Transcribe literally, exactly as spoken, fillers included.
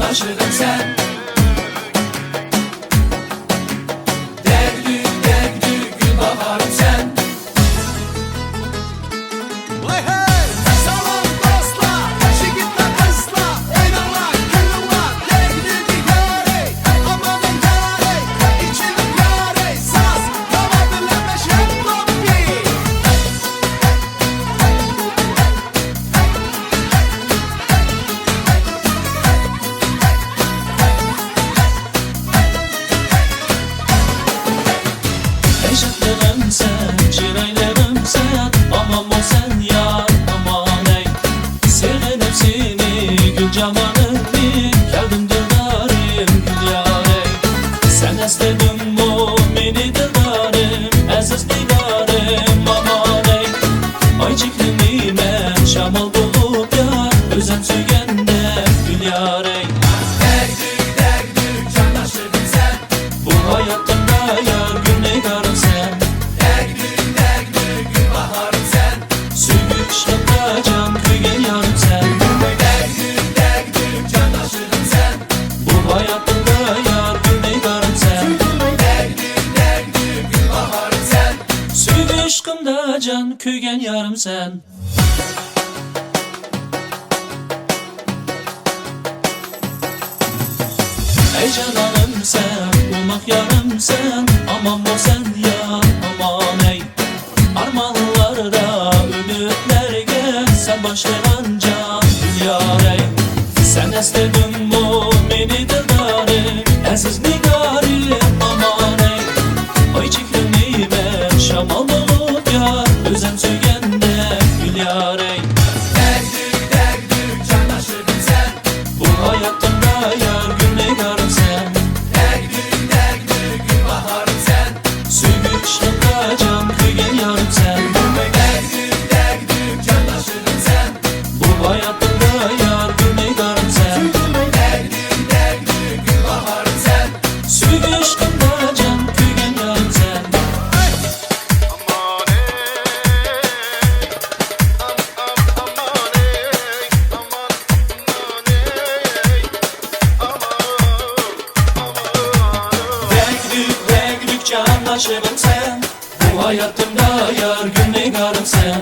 ئاشىقىم سەن. دەگدۈگ، دەگدۈگ، گۈلباھارىم سەن. ۋاي ھەي! سالام دوستلار، ياش يىگىتلەر، قىزلار، ئويناڭلار، كۈلۈڭلار، دەگدۈگ يارەي، ئامانەي يارەي، ئىچىمىز يارەي، ساز، ناۋا بىلەن مەشرەپ توپى. ئەي شادلىقىم سەن، چىرايلىقىم سەن، ئامانمۇ سەن يار، ئامانەي. سېغىنىپ سېنى، گۈل جامالىڭنى، كەلدىم دىلدارىم، گۈل يارەي. سەن ئەسلىدىڭمۇ مېنى دىلدارىم، ئەزىز نىگارىم، ئامانەي. ئاي چېكىلمەيمەن شامال بولۇپ يار، ئۆزۈم سۆيگەندە گۈل يارەي. دەگدۈگ، دەگدۈگ، جان ئاشىقىم سەن. بۇ ھاياتىمدا يار گۈل نىگارىم سەن. دەگدۈگ، دەگدۈگ، گۈل باھارىم سەن. سۆيگۈ ئىشقىمدا جان كۆيگەن يارىم سەن. دەگدۈگ، دەگدۈگ، جان ئاشىقىم سەن. بۇ ھاياتىمدا يار گۈل نىگارىم سەن. دەگدۈگ، دەگدۈگ، گۈل باھارىم سەن. سۆيگۈ ئىشقىمدا جان كۆيگەن يارىم سەن. ئەي جانانىم سەن، ئوماق يارىم سەن، ئامانمۇ سەن يار، ئامانەي. ئارمانلاردا، ئۈمىدلەرگە سەن باشلىغان جان دۇنيارەي. سەن ئەسلىدىڭمۇ مېنى دىلدارىم، ئەزىز نىگارىم، ئامانەي. ئاي چېكىلمەيمەن شامال بولۇپ يار، ئۆزۈم سۆيگەندە گۈل يارەي. دەگدۈگ، دەگدۈگ، جان ئاشىقىم سەن. بۇ ھاياتىمدا يار گۈل نىگارىم سەن. دەگدۈگ، دەگدۈگ، گۈل باھارىم سەن. سۆيگۈ ئىشقىمدا جان كۆيگەن يارىم سەن. دەگدۈگ، دەگدۈگ، جان ئاشىقىم سەن. بۇ ھاياتىمدا يار گۈل نىگارىم سەن. دەگدۈگ، دەگدۈگ، گۈل باھارىم سەن. سۆيگۈ ئىشقىمدا جان كۆيگەن يارىم سەن. دەگدۈگ، دەگدۈگ، جان ئاشىقىم سەن. بۇ ھاياتىمدا يار گۈل نىگارىم سەن.